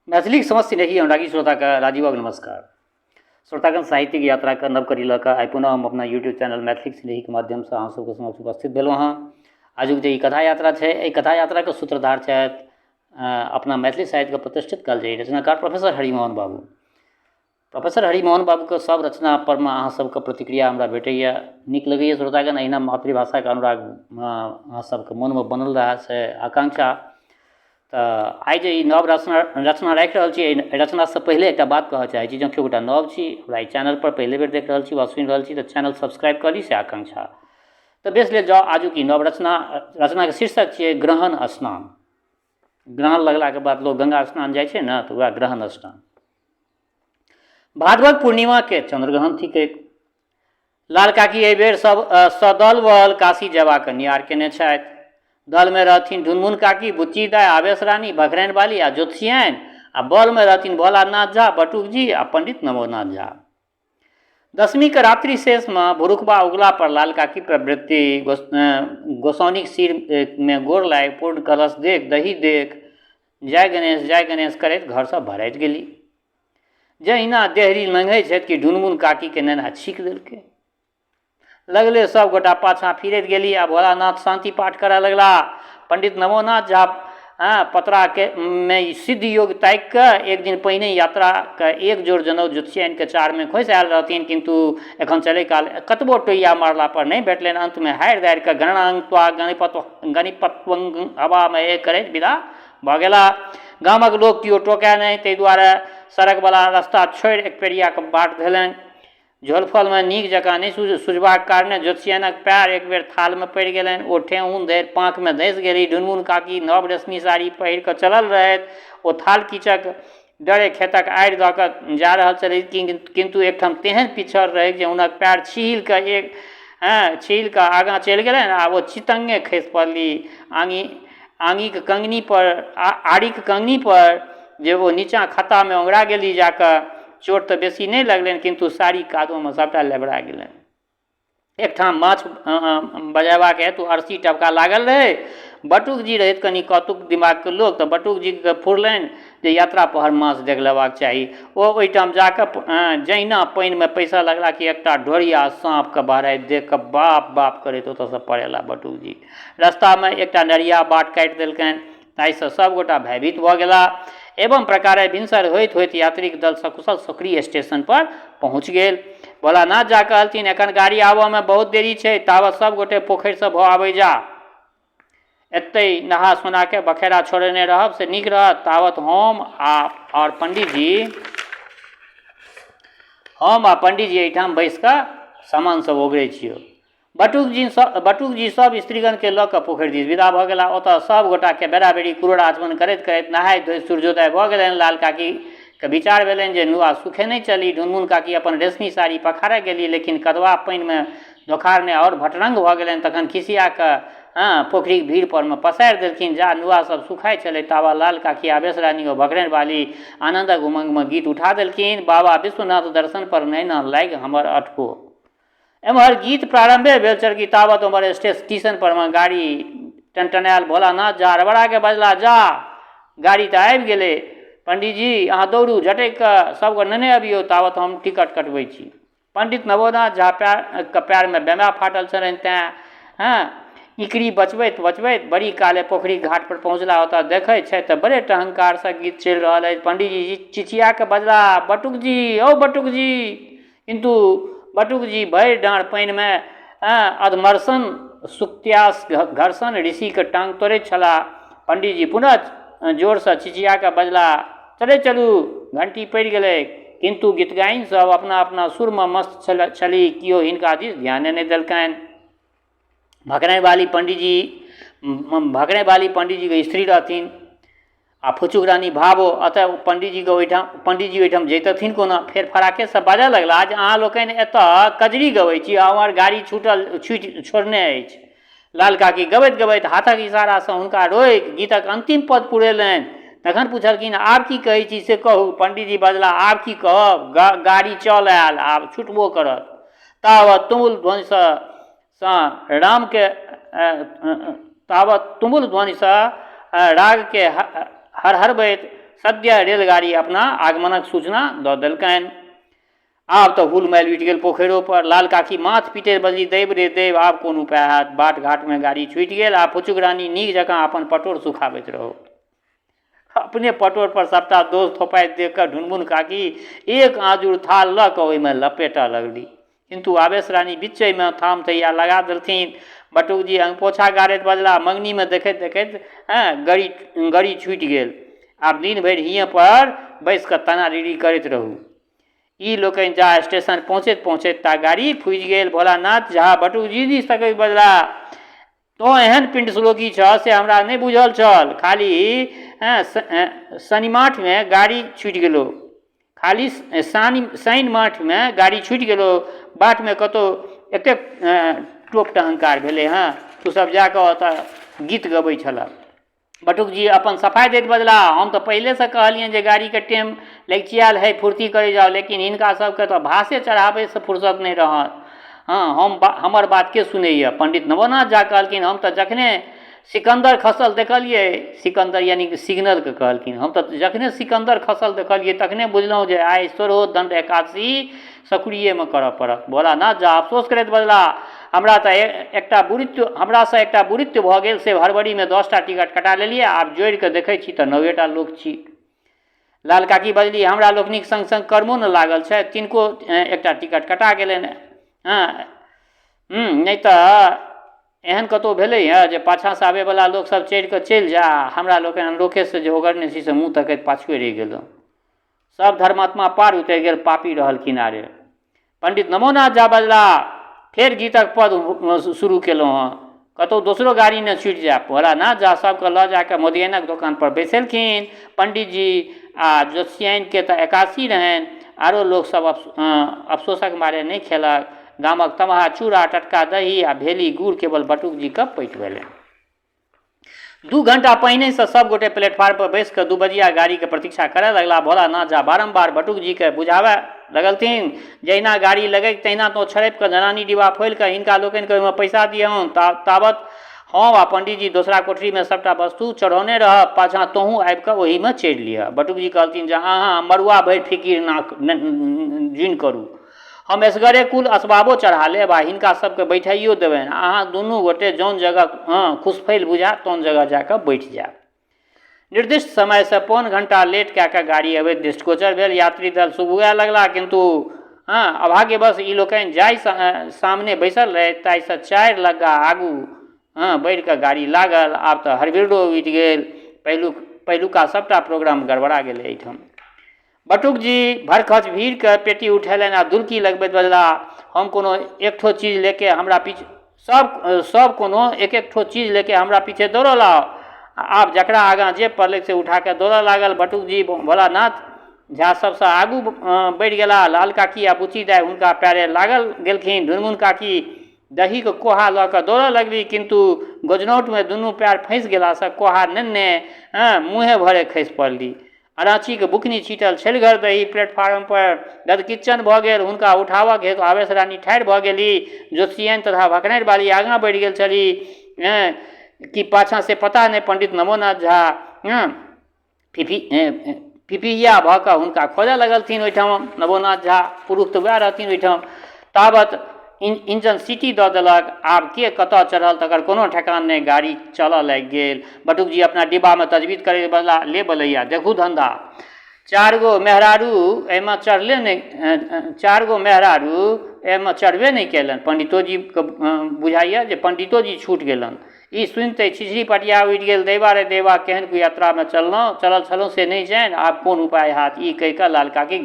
मैथिलीक समस्त स्नेही अनुरागी श्रोताके राजीवक नमस्कार। श्रोतागण, साहित्यिक यात्राके नव कड़ी लऽ कऽ आइ पुनः हम अपना यूट्यूब चैनल मैथिलीक स्नेहीके माध्यमसँ अहाँ सबके समक्ष उपस्थित भेलहुँ हँ। आजुक जे ई कथा यात्रा छै, एहि कथा यात्राके सूत्रधार छथि अपना मैथिली साहित्यके प्रतिष्ठित कालजयी रचनाकार प्रोफेसर हरिमोहन बाबू। प्रोफेसर हरिमोहन बाबूके सब रचना परमे अहाँ सबके प्रतिक्रिया हमरा भेटैए, नीक लगैए। श्रोतागण, अहिना मातृभाषाके अनुराग अहाँ सबके मोनमे बनल रहए से आकांक्षा। तऽ आइ जे ई नव रचना रचना राखि रहल छी, एहि रचनासँ पहिले एकटा बात कहऽ चाहै छी। जँ केओ गोटा नव छी, हमरा एहि चैनलपर पहिले बेर देख रहल छी वा सुनि रहल छी, तऽ चैनल सब्सक्राइब कऽ ली से आकांक्षा। तऽ बेस लेल जाउ, आजुक ई नव रचना, रचनाके शीर्षक छियै ग्रहण स्नान। ग्रहण लगलाके बाद लोक गङ्गा स्नान जाइ छै ने, तऽ वएह ग्रहण स्नान। भादवक पूर्णिमाके चन्द्रग्रहण थिकै। लाल काकी एहि बेर सब सदल बल काशी जयबाक नियार केने छथि। दलमे रहथिन ढुनमुन काकी, बुच्ची दाइ, आवेश रानी, भखराइन बाली आ ज्योतिषियानि, आ बलमे रहथिन भोलानाथ झा, बटुक जी आ पंडित नवोनाथ झा। दशमीके रात्रि शेषमे भुरुकबा उगला पर लाल काकी प्रवृत्ति गोसाउनिक सिरमे गोर लागि पूर्ण कलश देख, दही देख, जय गणेश जय गणेश करैत घरसँ भराइत गेली। जहिना देहरी नंघै छथि कि ढुनमुन काकीके नेना छीक देलकै। लगले सब गोटा पाछाँ फिरैत गेली आ भोलानाथ शान्ति पाठ करऽ लगला। पंडित नवोनाथ झा पतराके मे सिद्ध योग ताकि कऽ एक दिन पहिने यात्राके एक जोड़ जनउ ज्योतिषियानिके चारमे खोसि आयल रहथिन, किन्तु एखन चलै काल कतबो टोइया मारला पर नहि भेटलनि। अन्तमे हारि दारि कऽ गणनांग गणिपत्व गणिपत्वं हवामे एक करैत विदा भऽ गेला। गामक लोक केओ टोकए नहि, ताहि दुआरे सड़कवला रस्ता छोड़ि एकपेरियाके बाट धेलनि। झोलफलमे नीक जकाँ नहि सुझबाक कारणे ज्योतिषियानक पएर एक बेर थालमे पड़ि गेलनि। ओ ठेहुन धरि पाँकमे धँसि गेली। ढुनमुन काकी नव रेशमी साड़ी पहिर कऽ चलल रहथि। ओ थाल कीचक डरे खेतक आड़ि दऽ कऽ जा रहल छलीह, किन्तु एकठाम तेहन पिछड़ रहैक जे हुनक पएर छिहिल कऽ एक छिहिल कऽ आगाँ चलि गेलनि आ ओ चितङ्गे खसि पड़ली। आङी आङीक कङ्गनी पर आड़िक कङ्गनी पर जे ओ नीचाँ खत्तामे ओंघरा गेली जा कऽ। चोट तऽ बेसी नहि लगलनि, किन्तु साड़ी कादोमे सभटा लेबरा गेलनि। एकठाम माछ बजेबाक हेतु अरसी टबका लागल रहै। बटुक जी रहथि कनि कौतुक दिमागके लोक, तऽ बटुक जीके फुरलनि जे यात्रा पहर माछ देख लेबाक चाही। ओ ओहिठाम जाकऽ जहिना पानिमे पैसऽ लगला कि एकटा ढोरिया साँपके बहराइत देख कऽ बाप बाप करैत ओतऽसँ पड़ेला बटुक जी। रस्तामे एकटा नरिया बाट काटि देलकनि, ताहिसँ सभगोटा भयभीत भऽ गेला। एवं प्रकारे भिनसर होइत होइत यात्रीक दल सकुशल सकरी स्टेशन पर पहुँच गेल। भोलानाथ झा कहलथिन, एखन गाड़ी आबऽमे बहुत देरी छै, तावत सभगोटे पोखरिसँ भऽ आबै जा। एतहि नहा सोना कऽ बखेरा छोड़ेने रहब से नीक रहत। तावत हम आ आओर पंडीजी हम आ पंडीजी एहिठाम बैसि कऽ सामान सब ओगरै छियौ। बटुकजी बटुकजी सभ स्त्रीगणकेँ लऽ कऽ पोखरि दिस विदा भऽ गेलाह। ओतऽ सभ गोटाकेँ बेराबेरी कुड़ोर आचमन करैत करैत नहाइत धोइत सूर्योदय भऽ गेलनि। लाल काकीकेँ विचार भेलनि जे नुआ सुखेने चली। ढुनमुन काकी अपन रेशमी साड़ी पखारय गेली, लेकिन कदवा पानिमे धोखारने आओर भटरङ्ग भऽ गेलनि। तखन खिसिया कऽ पोखरिक भीड़ परमे पसारि देलखिन। जा नुआ सभ सुखाइत छलै ताबा लाल काकी, आवेश रानी ओ भखरैन बाली आनन्दक उमंगमे गीत उठा देलखिन, बाबा विश्वनाथ दर्शन पर नैना लागि हमर अटको। एम्हर गीत प्रारम्भे भेल छल कि तावत ओम्हर स्टेशन टीशन परमे गाड़ी टनटनायल। भोलानाथ झा हड़बड़ाके बजला, जा, गाड़ी तऽ आबि गेलै। पंडीजी, अहाँ दौड़ू, झटकि कऽ सबके नेने अबियौ, तावत हम टिकट कटबै छी। पंडित नवोनाथ झा पएर के पएरमे बेमा फाटल छलनि, तेँ इकड़ी बचबैत बचबैत बड़ी काले पोखरिक घाट पर पहुँचला। ओतऽ देखै छथि तऽ बड़े टहंकारसँ गीत चलि रहल अछि। पंडीजी चिचिया कऽ बजला, बटुकजी, औ बटुकजी! किन्तु बटुकजी भरि डाँड़ पानिमे अधमर्षण सुक्त्यास घर्षण ऋषिके टाँग तोड़ैत छलाह। पंडीजी पुनः जोरसँ चिचिया कऽ बजलाह, चलै चलू, घंटी पड़ि गेलै। किन्तु गीतगाइन सभ अपना अपना सुरमे मस्त छलीह, केओ हिनका दिस ध्याने नहि देलकनि। भखराइवाली पंडीजी भखराइवाली पंडीजीके स्त्री रहथिन आ फुचुक रानी भावो। अतः ओ पंडीजीके ओहिठाम पंडीजी ओहिठाम जैतथिन कोना? फेर फराकेसँ बाजऽ लगला जे अहाँ लोकनि एतऽ कजरी गबै छी आ हमर गाड़ी छूटल छूटि छोड़ने अछि। लाल काकी गबैत गबैत हाथक इशारासँ हुनका रोकि गीतक अन्तिम पद पुरेलनि। तखन पुछलखिन, आब की कहै छी से कहू। पंडीजी बजला, आब की कहब, गाड़ी चल आयल, आब छुटबो करत। तावत तुमुल ध्वनिसँ सँ रामके तावत तुमुल ध्वनिसँ रागके हरहरबैत सद्य रेलगाड़ी अपना आगमनक सूचना दऽ देलकनि। आब तऽ हुल-मालि उठि गेल पोखरिओपर। लाल काकी माथ पीटैत बजली, दैव रे दैव, आब कोन उपाय हैत? बाट-घाटमे गाड़ी छूटि गेल। आब फुचुक रानी नीक जकाँ अपन पटोर सुखाबैत रहू। अपने पटोरपर सभटा दोष थोपाइत देखि कऽ ढुनमुन काकी एक आँजुर थाल लऽ कऽ ओहिमे लपेटऽ लगली। किन्तु आवेश रानी बिच्चहिमे थाम-थैया लगा देलथिन। बटुकजी अङपोछा गाड़ैत बजलाह, मङनीमे देखैत-देखैत गड़ी गड़ी छूटि गेल। आब दिन भरि हीयेँपर बैसि कऽ तना-रीरी करैत रहू। ई लोकनि जा स्टेशन पहुँचैत-पहुँचैत ता गाड़ी फूजि गेल। भोलानाथ झा बटुकजी दिस तकैत बजलाह, तोँ एहन पिण्डश्लोकी छह से हमरा नहि बूझल छल। खाली शनिमाठमे गाड़ी छूटि गेलौ। खाली शनिमाठमे गाड़ी छूटि गेलौ। बाटमे कतहु एतेक टोप टहंकार भेलै हँ। तोँ सभ जा कऽ ओतऽ गीत गबै छलह। बटुकजी अपन सफाइ दैत बजलाह, हम तऽ पहिलेसँ कहलियनि जे गाड़ीके टेम लगिचियाएल हइ, फुर्ती करै जाउ, लेकिन हिनका सभके तऽ भासे चढ़ाबैसँ फुर्सत नहि रहत। हँ, हम हमर बात के सुनैए? पण्डित नवोनाथ झा कहलखिन, हम तऽ जखने सिकन्दर खसल देखलियै, सिकन्दर यानि कि सिग्नलके कहलखिन, हम तऽ जखने सिकन्दर खसल देखलियै तखने बुझलहुँ जे आइ सोलहो दण्ड एकादशी सकुरिएमे करऽ पड़त। भोलानाथ झा अफसोस करैत बजलाह, हमरा तऽ एकटा बुरित्व हमरासँ एकटा बुरित्व भऽ गेल से हड़बड़ीमे 10टा टिकट कटा लेलियै, आब जोड़ि कऽ देखै छी तऽ 9टा लोक छी। लाल काकी बजली, हमरा लोकनिक संग संग कर्मो ने लागल छै, तिनको एकटा टिकट कटा गेलनि हँ। नहि तऽ एहन कतहु भेलैए जे पाछाँसँ आबैवला लोकसभ चढ़ि कऽ चलि जाय आ हमरा लोकनि अन्हरोखेसँ जे ओगरने छी से मुँह तकैत पाछुए रहि गेलहुँ। सब धर्मात्मा पार उतरि गेल, पापी रहल किनारे। पंडित नमोनाथ झा बजलाह, फेर गीतक पद शुरू केलहुँ हँ, कतहु दोसरो गाड़ी ने छूटि जाय। भोलानाथ झा सबके लऽ जाकऽ मोदियाइनक दोकान पर बैसेलखिन। पंडितजी आ जोत्सियाइनके तऽ एकादशी रहनि। आरो लोक सब अफसोसक मारे नहि खेलक। गामक तमहा चूड़ा, टटका दही आ भेली गुड़ केवल बटुकजीके पैठ भेलनि। 2 घंटा पहिनहिसँ सभ गोटे प्लेटफार्म पर बैसि कऽ दुबजिया गाड़ीक प्रतीक्षा करय लगलाह। भोलानाथ झा बारम्बार बटुकजीकेँ बुझाबय लगलथिन, जहिना गाड़ी लगैक तहिना तोँ छड़पि कऽ जनानी डिब्बा फोलि कऽ हिनका लोकनिकेँ ओहिमे पैसा दियहुन। तावत हम आ पंडीजी दोसरा कोठरीमे सभटा वस्तु चढ़ौने रहब। पाछाँ तोहूँ आबि कऽ ओहीमे चढ़ि लिहऽ। बटुकजी कहलथिन जे अहाँ मड़ुआ भरि फिकिर जुनि करू। हम एसगरे कुल असबाबो चढ़ा लेब आ हिनका सभकेँ बैठाइयो देबनि। अहाँ दुनू गोटे जौन जगह खुशफैल बुझाए तौन जगह जा कऽ बैठि जाएब। निर्दिष्ट समयसँ पौन घंटा लेट कए कऽ गाड़ी अबैत दृष्टिगोचर भेल। यात्री दल सुगबुगाए लगलाह, किन्तु अभाग्यवश ई लोकनि जाहि सामने बैसल रहथि ताहिसँ 4 लग्गा आगू बढ़ि कऽ गाड़ी लागल। आब तऽ हड़बिड़ो उठि गेल। पहिलुका सभटा प्रोग्राम गड़बड़ा गेलै एहिठाम। बटुकजी भरखच भीड़के पेटी उठेलनि आ दुलकी लगबैत बजलाह, हम कोनो एकठो चीज लेके हमरा पीछे सब सब कोनो एक एक ठो चीज लेके हमरा पीछे दौड़ल आउ। आब जकरा आगाँ जे पड़लै से उठा कऽ दौड़ऽ लागल। बटुकजी भोलानाथ झा सबसँ आगू बढ़ि गेलाह। लाल काकी आ बुच्ची दाइ हुनका पैरे लागल गेलखिन। ढुनमुन काकी दहीके कोहा लऽ कऽ दौड़ऽ लगली, किन्तु गोजनौटमे दुनू पैर फँसि गेलासँ कोहा नेने मुँहे भरे खसि पड़ली। अराँचीके बुकनी छीटल छलिगर दही प्लेटफार्म पर गदकिच्चन भऽ गेल। हुनका उठाबक हेतु आवेश रानी ठाढ़ि भऽ गेली। ज्योतिषियन तथा भखनारि बाली आगाँ बढ़ि गेल छली कि पाछाँ से पता नहि। पंडित नवोनाथ झा फिफिया भऽ कऽ हुनका खोजऽ लगलथिन। ओहिठाम नवोनाथ झा पुरुष तऽ वएह रहथिन ओहिठाम। तावत इंजन सीटी दऽ देलक। आब के कतऽ चढ़ल तकर कोनो ठेकान नहि। गाड़ी चलऽ लागि गेल। बटुकजी अपना डिब्बामे तजबीज करैत बजलाह, ले बलैया, देखू धन्धा। 4 गो मेहरारू एहिमे चढ़ले नहि, 4 गो मेहरारू एहिमे चढ़बे नहि कयलनि। पंडितोजीके बुझाइए जे पंडितोजी छूटि गेलनि। ई सुनिते छिछरी पटिया उठि गेल, दैवा रे दैवा, केहन कुयात्रामे चललहुँ चलल छलहुँ से नहि जानि, आब कोन उपाय हैत। ई कहि कऽ लाल काकी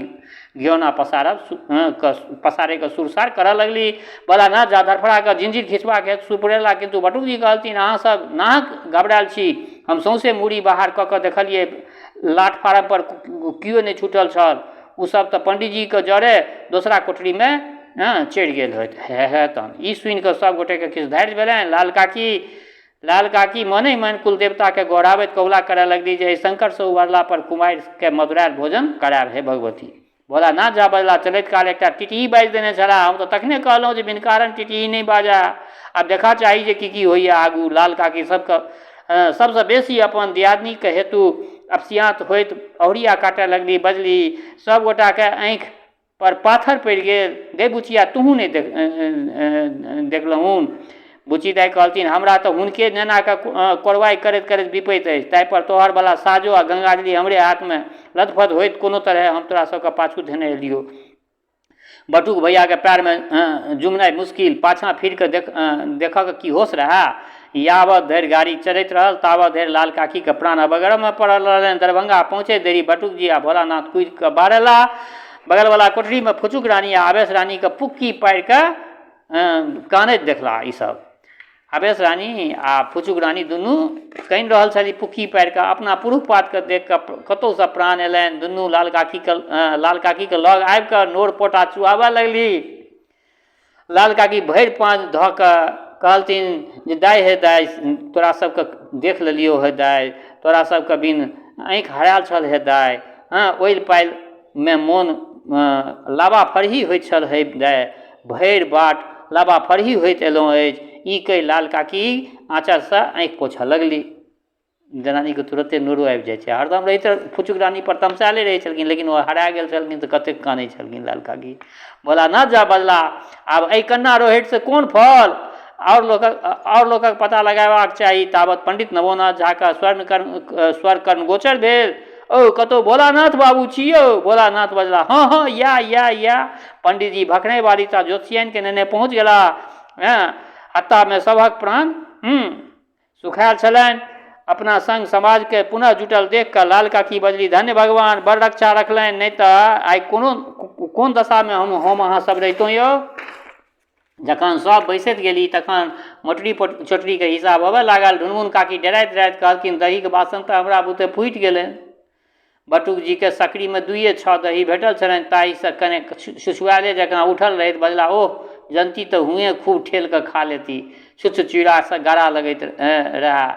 घिऔना पसारब पसारैके सुरसार करऽ लगली। भोलानाथ झा धड़फड़ा कऽ जिंजीर खिचबाक हेतु सुपरेला, किन्तु बटुकजी कहलथिन, अहाँ सब नाहक घबरायल छी। हम सौंसे मूड़ी बाहर कऽ कऽ देखलियै, प्लाटफार्म पर केओ नहि छूटल छल। ओ सब तऽ पंडीजीके जरे दोसरा कोठरीमे चढ़ि गेल होयत हेतनि। ई सुनि कऽ सब गोटेके किछु धैर्य भेलनि। लाल काकी मने मन कुलदेवताके गोहराबैत कबुला करय लगली जे एहि संकटसँ उबरला पर कुमारिके मधुरायल भोजन करायब हे भगवती। भोलानाथ झा बजला, चलैत काल एकटा टिटही बाजि देने छलाह। हम तऽ तखने कहलहुँ जे बिन कारण टिटही नहि बाजय। आब देखा चाही जे की की होइए आगू। लाल काकी सबके सबसँ बेसी अपन दियादनीके हेतु अपसियाँत होइत अहुरिया काटय लगली। बजली, सभ गोटाके आँखि पर पाथर पड़ि गेल। गै बुचिया, तोहूँ नहि देखलहुन? बुच्ची दाइ कहलथिन, हमरा तऽ हुनके नेनाके कोरवाइ करैत करैत बिपैत अछि, ताहिपर तोहरवला साजो आ गंगाजली हमरे हाथमे लतफत होइत कोनो तरहे हम तोरा सबके पाछू धेने एलियौ। बटुक भैयाके पएरमे जुमनाइ मुश्किल, पाछाँ फिरिकऽ देखऽके की होश रहए? यावत धरि गाड़ी चलैत रहल तावत धरि लाल काकीके प्राण अवग्रहमे पड़ल रहलनि। दरभंगा पहुँचैत देरी बटुकजी आ भोलानाथ कूदिकऽ बाहर अयलाह। बगलवला कोठरीमे फुचुक रानी आ आवेश रानीके पुक्की पारिकऽ कानैत देखलाह ई सब। आवेश रानी आ फुचुक रानी दुनू कानि रहल छली पुक्की पारिकऽ। अपना पुरुख पातके देखिकऽ कतहुसँ प्राण अयलनि। दुनू लाल काकीके लग आबिकऽ नोर पोटा चुआबऽ लगली। लाल काकी भरि पाँज धऽ कऽ कहलथिन जे दाइ हे दाइ, तोरा सबके देख लेलियौ हे दाइ, तोरा सबके बिन आँखि हरायल छल हे दाइ, हँ ओइल पाइलमे मोन लाबा फरही होइत छल हे दाइ, भरि बाट लाबा फरही होइत एलहुँ अछि। ई कहि लाल काकी आँचरसँ आँखि पोछऽ लगली। जनानीके तुरते नोरो आबि जाइ छै। हरदम रहै तऽ फुचुक रानी पर तमसायले रहै छलखिन, लेकिन ओ हरा गेल छलखिन तऽ कतेक कानै छलखिन लाल काकी। भोलानाथ झा बजला, आब एहि कन्ना रोहटिसँ कोन फल? आओर लोकक पता लगेबाक चाही। तावत पंडित नवोनाथ झाके स्वर कर्णगोचर भेल, औ, कतहु भोलानाथ बाबू छी यौ? भोलानाथ बजला, हँ हँ, इएह इएह इएह। पंडीजी भखने वाली ता ज्योतिषियनके नेने पहुँच गेला। हँ, हत्तामे सभक प्राण सुखायल छलनि। अपना संग समाजके पुनः जुटल देख कऽ लाल काकी बजली, धन्य भगवान, बड़ रक्षा रखलनि, नहि तऽ आइ कोनो कोन दशामे हम अहाँ सब रहितहुँ यौ। जखन सब बैसैत गेली तखन मोटरी चोटरीके हिसाब अबऽ लागल। ढुनमुन काकी डराइत डराइत कहलखिन, दहीके बासन तऽ हमरा बुते फूटि गेलै। बटुक जीके सकरीमे दुइए छओ दही भेटल छलनि, ताहिसँ कने छुछुआएले जकाँ उठल रहथि। बजला, ओह, जनती तऽ हुएँ खूब ठेल कऽ खा लेती। छुच्छ चूड़ासँ गारा लगैत रहए,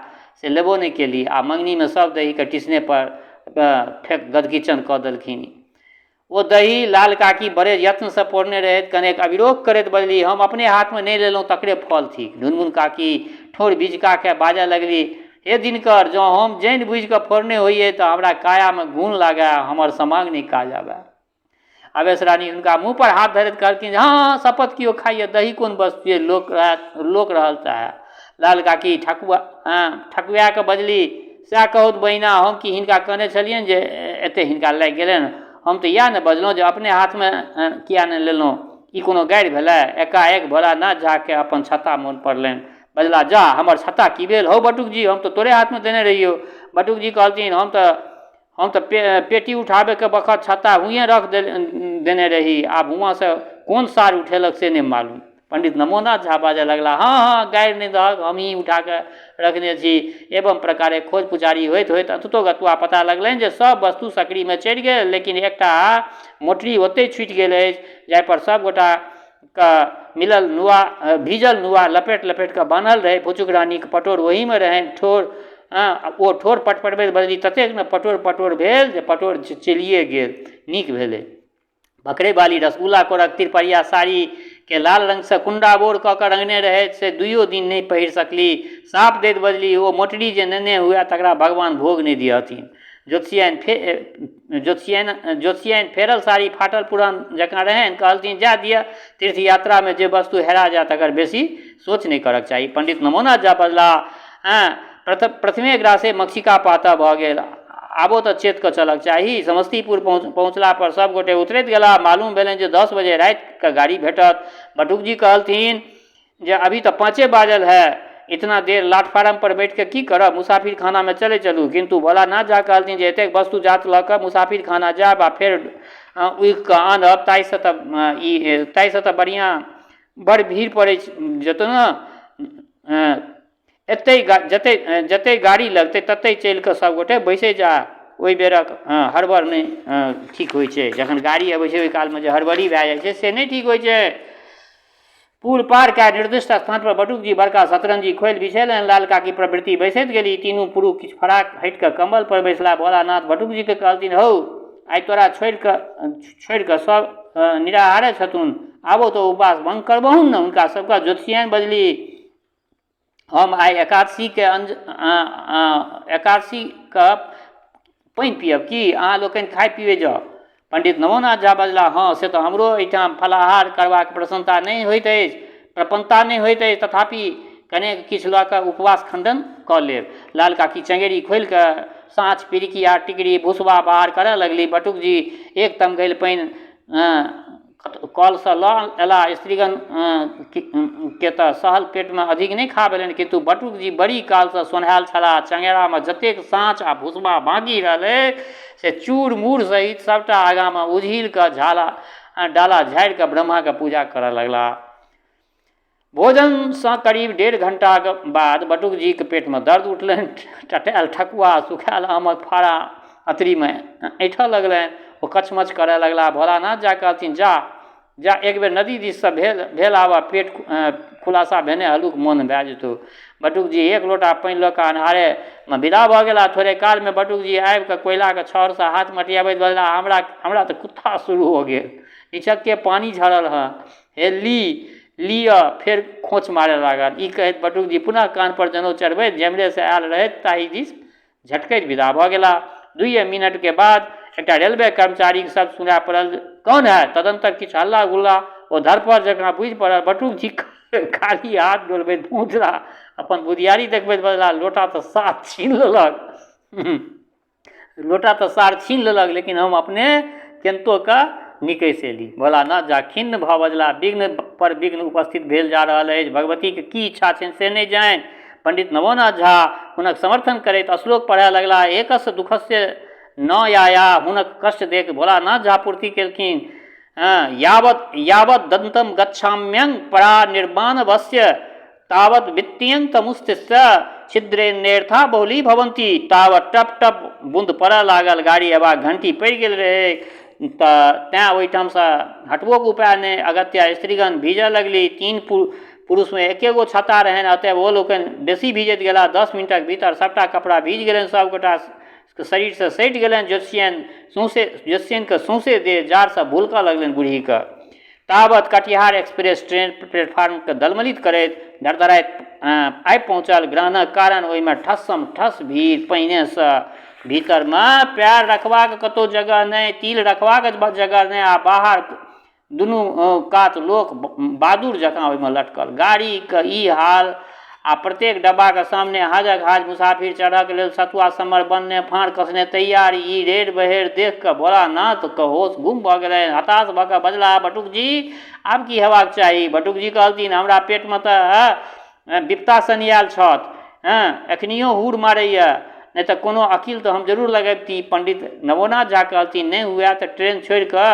से लेबो नहि केली आ मङ्गनीमे सब दहीके टिसनेपर फेक गदकिचन कऽ देलखिन। ओ दही लाल काकी बड़े यत्नसँ पौरने रहथि। कनेक अविरोध करैत बजली, हम अपने हाथमे नहि लेलहुँ तकरे फल थिक। ढुनमुन काकी ठोर बिजका कऽ बाजऽ लगली, हे दिनकर, जँ हम जानि बुझि कऽ फोड़ने होइए तऽ हमरा कायामे गुण लागए, हमर समांग नहि काज आबए। आवेश रानी हुनका मुँह पर हाथ धरैत कहलखिन, हँ हँ, शपथ केओ खाइए, दही कोन वस्तु अइ, लोक रहल चाहे। लाल काकी ठकुआ कऽ बजली, सएह कहौथ बहिना, हम कि हिनका कहने छलियनि जे एतेक हिनका लागि गेलनि? हम तऽ इएह ने बजलहुँ जे अपने हाथमे किए नहि लेलहुँ। ई कोनो गारि भेलै? एकाएक भोलानाथ झाके अपन छत्ता मोन पड़लनि। बजला, जा, हमर छत्ता की भेल हौ बटुकजी? हम तऽ तोरे हाथमे देने रहियौ। बटुकजी कहलथिन, हम तऽ पेटी उठाबैके बखत छत्ता हुएँ रख देने रही। आब हुआँसँ कोन सार उठेलक से नहि मालूम। पंडित नमोनाथ झा बाजऽ लगला, हँ हँ, गारि नहि दहक, हमही उठा कऽ रखने छी। एवं प्रकारे खोज पुछारी होइत होइत अन्ततोगत्वा पता लगलनि जे सब वस्तु सकरीमे चढ़ि गेल, लेकिन एकटा मोटरी ओतहि छुटि गेल अछि, जाहिपर सब गोटाके मिलल नुआ, भीजल नुआ लपेट लपेट कऽ बान्हल रहै। फुचुक रानीक पटोर ओहीमे रहनि। ठोर ओ ठोर पटपटबैत बजली, ततेक ने पटोर पटोर भेल जे पटोर चलिए गेल, नीक भेलै। बकरेबाली रसगुल्ला कोरक तिरपरिया साड़ीके लाल रङ्गसँ कुण्डा बोर कऽ कऽ रङ्गने रहथि, से दुइयो दिन नहि पहिर सकली। साप दैत बजली, ओ मोटरी जे नेने हुए तकरा भगवान भोग नहि दिहथिन। ज्योतिषियानि फेरल साड़ी फाटल पुरान जकाँ रहनि। कहलथिन, जाय दिअ, तीर्थ यात्रामे जे वस्तु हेरा जाय तकर बेसी सोच नहि करक चाही। पंडित नमोनाथ झा बजलाह, एँ, प्रथमे ग्रासे मक्षिका पातः भऽ गेल। आबो तऽ चेत कऽ चलक चाही। समस्तीपुर पहुँचला पर सभ गोटे उतरैत गेलाह। मालूम भेलनि जे 10 बजे रातिके गाड़ी भेटत। बटुकजी कहलथिन जे अभी तऽ 5 बाजल है, इतना देर प्लाटफार्म पर बैठ कऽ की करब? मुसाफिर खानामे चलै चलू। किन्तु भोलानाथ झा कहलथिन जे एतेक वस्तु जात लऽ कऽ मुसाफिर खाना जायब आ फेर उघि कऽ आनब, ताहिसँ तऽ बढ़िआँ बड़ भीड़ पड़ै जेतौ ने। एतहि जतहि जतहि गाड़ी लगतै ततहि चलि कऽ सभगोटे बैसै जा। ओहि बेरक हड़बड़ नहि ठीक होइ छै। जखन गाड़ी अबै छै, ओहि कालमे जे हड़बड़ी भए जाइ छै, से नहि ठीक होइ छै। पुल पार कए निर्दिष्ट स्थान पर बटुकजी बड़का शतरंजी खोलि बिछेलनि। लाल काकी प्रभृति बैसैत गेली। तीनू पुरुख किछु फराक हटि कऽ कम्बल पर बैसला। भोलानाथ बटुकजीके कहलथिन, हौ, आइ तोरा छोड़ि कऽ सब निराहारे छथुन। आबो तऽ उपवास भंग करबहुन ने हुनका सबके। ज्योतिषियानि बजली, हम आइ एकादशीके पानि पीयब की? अहाँ लोकनि खाइ पीबै जाउ। पंडित नवोनाथ झा बजलाह, हँ, से तऽ हमरो एहिठाम फलाहार करबाक प्रसन्नता नहि होइत अछि, प्रपन्नता नहि होइत अछि, तथापि कनेक किछु लऽ कऽ उपवास खण्डन कऽ लेब। लाल काकी चँगेरी खोलि कऽ साँच, पिरिकिया, टिकड़ी, भुसबा बाहर करऽ लगली। बटुकजी एक तमघैल पानि कलसँ लऽ अयलाह। स्त्रीगण के तऽ सहल पेटमे अधिक नहि खा भेलनि, किन्तु बटुकजी बड़ी कालसँ सोन्हायल छलाह। चँगेरामे जतेक साँच आ भुसबा बाँकी रहलै से चूर-मूर सहित सभटा आगाँमे उझील कऽ झाला डाला झाड़ि कऽ ब्रह्माक पूजा करऽ लगलाह। भोजनसँ करीब डेढ़ घंटाक बाद बटुकजीक पेटमे दर्द उठलनि। टटायल ठकुआ आ सुखायल आमक फाड़ा अँतरीमे ऐंठऽ लगलनि। ओ कछमछ करऽ लगलाह। भोलानाथ झा कहलथिन, जा, जा, एक बेर नदी दिससँ भेल भेल आबह, पेट खुलासा भेने हल्लुक मोन भए जेतौ। बटुकजी एक लोटा पानि लऽ कऽ अन्हारेमे विदा भऽ गेलाह। थोड़े कालमे बटुकजी आबि कऽ कोयलाक छहरसँ हाथ मटियबैत बजलाह, हमरा हमरा तऽ कुत्था शुरू हो गेल। निचक्के पानि झरल हँ। हे ली, लिअ, फेर खोंच मारय लागल। ई कहैत बटुकजी पुनः कान्हपर जनउ चढ़बैत जेम्हरेसँ आयल रहथि ताहि दिस झटकैत विदा भऽ गेलाह। दुइए मिनटके बाद एकटा रेलवे कर्मचारीक शब्द सुनाय पड़ल, कौन है? तदन्तर किछु हल्ला-गुल्ला ओ धड़फड़ जकाँ बुझि पड़ल। बटुकजी खाली हाथ डोलबैत पहुँचलाह। अपन बुधियारी देखबैत बजलाह, लोटा तऽ साफ छीनि लेलक। लोटा तऽ सार छीन लेलक लेकिन हम अपने केनतो कऽ निकसि एली। भोलानाथ झा खिन्न भऽ बजलाह, विघ्न पर विघ्न उपस्थित भेल जा रहल अछि। भगवतीक की इच्छा छनि से नहि जानि। पंडित नवोनाथ झा हुनक समर्थन करैत श्लोक पढ़य लगलाह, एकस्य दुःखस्य न याया। हुनक कष्ट देख भोलानाथ झा पूर्ति केलखिन, यावत् यावत् दन्तं गच्छाम्यं परानिर्वाणवस्य तावत् वित्तीयं तमुस्थिस्य छिद्रेन्नेर्था बहुली भवन्ति। तावत् टप टप बुन्द पड़ऽ लागल। गाड़ी अयबाक घंटी पड़ि गेल रहैक तऽ तेँ ओहिठामसँ हटबोके उपाय नहि। अगत्या स्त्रीगण भीजऽ लगली। तीन पुरुषमे एके गो छत्ता रहनि, अतएव ओ लोकनि बेसी भीजैत गेलाह। 10 मिनटक भीतर सभटा कपड़ा भीज गेलनि, सभगोटा शरीरसँ सटि गेलनि। ज्योतिषियन सौँसे ज्योतिषियनके सौँसे देह जाड़सँ भुलकऽ लगलनि बुढ़ीके। तावत कटिहार एक्सप्रेस ट्रेन प्लेटफार्मकेँ दलमलित करैत धड़धड़ाइत आबि पहुँचल। ग्रहणक कारण ओहिमे ठस्सम ठस्स भीड़। पहिनेसँ भीतरमे पएर रखबाक कतहु जगह नहि, तिल रखबाक जगह नहि आ बाहर दुनू कात लोक बादुर जकाँ ओहिमे लटकल। गाड़ीके ई हाल आ प्रत्येक डब्बाक सामने हाजक हाज मुसाफिर चढ़क लेल सतुआ सम्मर बन्हने फाँड़ कसने तैयार। ई रेड़ बहेड़ देखि कऽ भोलानाथके होश गुम भऽ गेलनि। हताश भऽ कऽ बजलाह, बटुकजी, आब की हेबाक चाही? बटुकजी कहलथिन, हमरा पेटमे तऽ विपता सन्हियायल छथि। हँ, एखनियो हूर मारैए। नहि तऽ कोनो अकील तऽ हम जरूर लगबिती। पंडित नवोनाथ झा कहलथिन, नहि हुए तऽ ट्रेन छोड़ि कऽ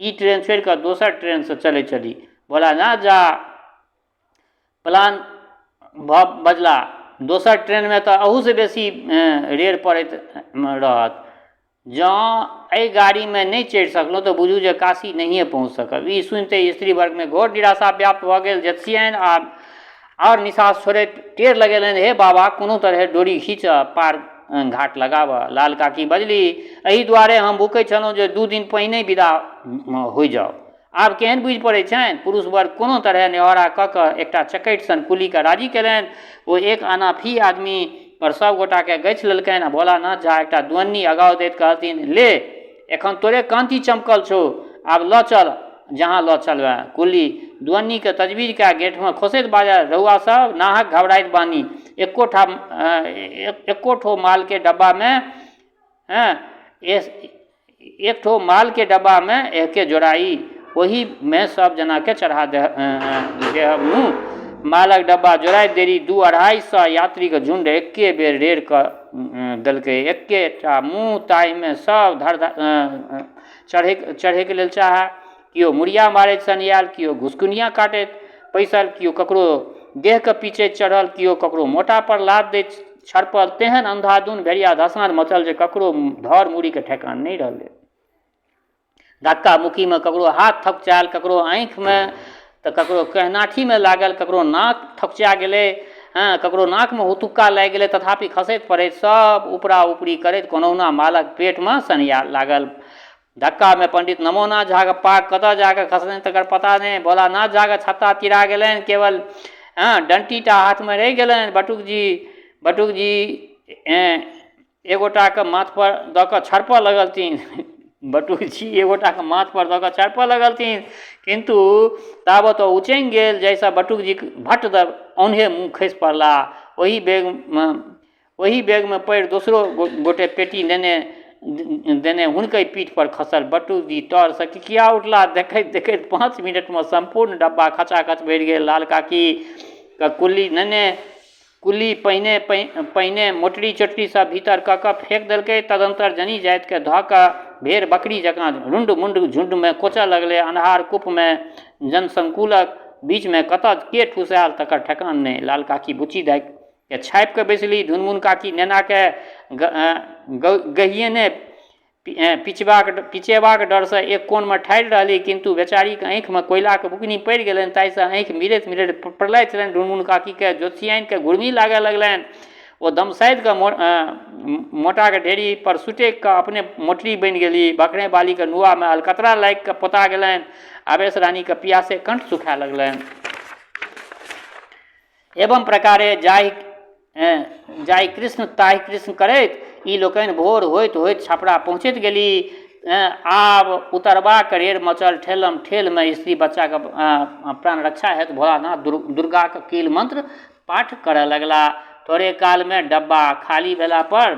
ई ट्रेन छोड़ि कऽ दोसर ट्रेनसँ चलै चली। भोलानाथ झा प्लान भऽ बजला, दोसर ट्रेनमे तऽ अहूसँ बेसी रेड़ पड़ैत रहत। जँ एहि गाड़ीमे नहि चढ़ि सकलहुँ तऽ बुझू जे काशी नहिए पहुँच सकब। ई सुनिते स्त्री वर्गमे घोर निराशा व्याप्त भऽ गेल। ज्योतिषियन आ आओर निसास छोड़ैत टेर लगेलनि, हे बाबा, कोनो तरहे डोरी खींचह, पार घाट लगाबह। लाल काकी बजली, एहि दुआरे हम भुकै छलहुँ जे 2 दिन पहिने विदा होइ जाउ। आब केहन बुझि पड़ै छनि? पुरुष वर्ग कोनो तरहे नेहोरा कऽ कऽ एकटा चकैट सन कुलीके राजी केलनि। ओ एक आना फी आदमी पर सभ गोटाके गछि लेलकनि आ भोलानाथ झा एकटा दुअन्नी अगाउ दैत कहलथिन, ले, एखन तोरे कान्ति चमकल छौ, आब लऽ चल जहाँ लऽ चलबेँ। कुली दुअन्नीके तजबीज कए गेंठमे खोसैत बाजल, रौआ सभ नाहक घबराइत बानी। एको ठाम एको ठो मालके डब्बामे हँ एक ठो मालके डब्बामे एहके जोड़ाइ ओहीमे सब जनाके चढ़ा देहब नू। मालक डब्बा जोड़ाइत देरी 200-250 यात्रीके झुण्ड एक्के बेर रेड़ कऽ देलकै। एक्केटा मुँह, ताहिमे सब धड़ चढ़ैके लेल चाहए। केओ मुड़िया मारैत सन्हियायल, केओ घुसकुनिया काटैत पैसल, केओ ककरो देहके पीचैत चढ़ल, केओ ककरो मोटापर लात दैत छड़पल। तेहन अन्धाधुन भेड़िया धसान मचल जे ककरो धर मूड़ीके ठेकान नहि रहलै। धक्का मुक्कीमे ककरो हाथ थकुचायल, ककरो आँखिमे तऽ ककरो केहनाठीमे लागल, ककरो नाक थकुचा गेलै, हँ, ककरो नाकमे हुतुक्का लागि गेलै। तथापि खसैत पड़ैत सब उपरा उपरी करैत कोनहुना मालक पेटमे सन्हिया लागल। धक्कामे पंडित नमोनाथ झाके पाग कतऽ जाकऽ खसलनि तकर पता नहि। भोलानाथ झाके छत्ता तिरा गेलनि, केवल हँ डंटीटा हाथमे रहि गेलनि। बटुकजी बटुकजी एगोटाके माथपर दऽ कऽ छड़पऽ लगलथिन। बटुकजी एगोटाके माथपर दऽ कऽ छड़पऽ लगलथिन, किन्तु तावत ओ उचङि गेल जाहिसँ बटुकजी भट्ट दऽ औन्हे मुँह खसि पड़लाह। ओही बेगमे ओही बेगमे पड़ि दोसरो गोटे पेटी नेने देने हुनकहि पीठपर खसल। बटुकजी तरसँ किकिया उठलाह। देखैत देखैत 5 मिनटमे सम्पूर्ण डब्बा खचाखच भरि गेल। लाल काकीके कुल्ली नेने कुल्ली पहिने पहिने मोटरी चोटरी सब भीतर कऽ कऽ फेक देलकै। तदन्तर जनी जातिके धऽ कऽ भेड़ बकरी जकाँ रुण्ड मुण्ड झुण्डमे कोचऽ लगलै। अन्हार कूपमे जनसंकुलक बीचमे कतऽ के ठुसायल तकर ठेकान नहि। लाल काकी बुच्ची दाइके छापि कऽ बैसली। ढुनमुन काकी नेनाके गहियेने पिचबाक पिचेबाक डरसँ एक कोनमे ठाढ़ि रहली, किन्तु बेचारीक आँखिमे कोयलाक बुकनी पड़ि गेलनि ताहिसँ आँखि मिरैत मिरैत प्रलय छलनि। ढुनमुन काकीके ज्योतिषियानिके घुरमी लागऽ लगलनि। ओ दमसाधि कऽ मोटाके ढेरी पर सुटकि कऽ अपने मोटरी बनि गेली। बखरे बालीके नुआमे अलकतरा लागि कऽ पोता गेलनि। आवेश रानीके पियासे कंठ सुखाय लगलनि। एवं प्रकारे जाहि जाहि कृष्ण ताहि कृष्ण करैत ई लोकनि भोर होइत होइत छपरा पहुँचैत गेली। आब उतरबाक रेड़ मचल। ठेलम ठेलमे स्त्री बच्चाके प्राण रक्षा हेतु भोलानाथ दुर्गाक कील मंत्र पाठ करय लगला। थोड़े कालमे डब्बा खाली भेला पर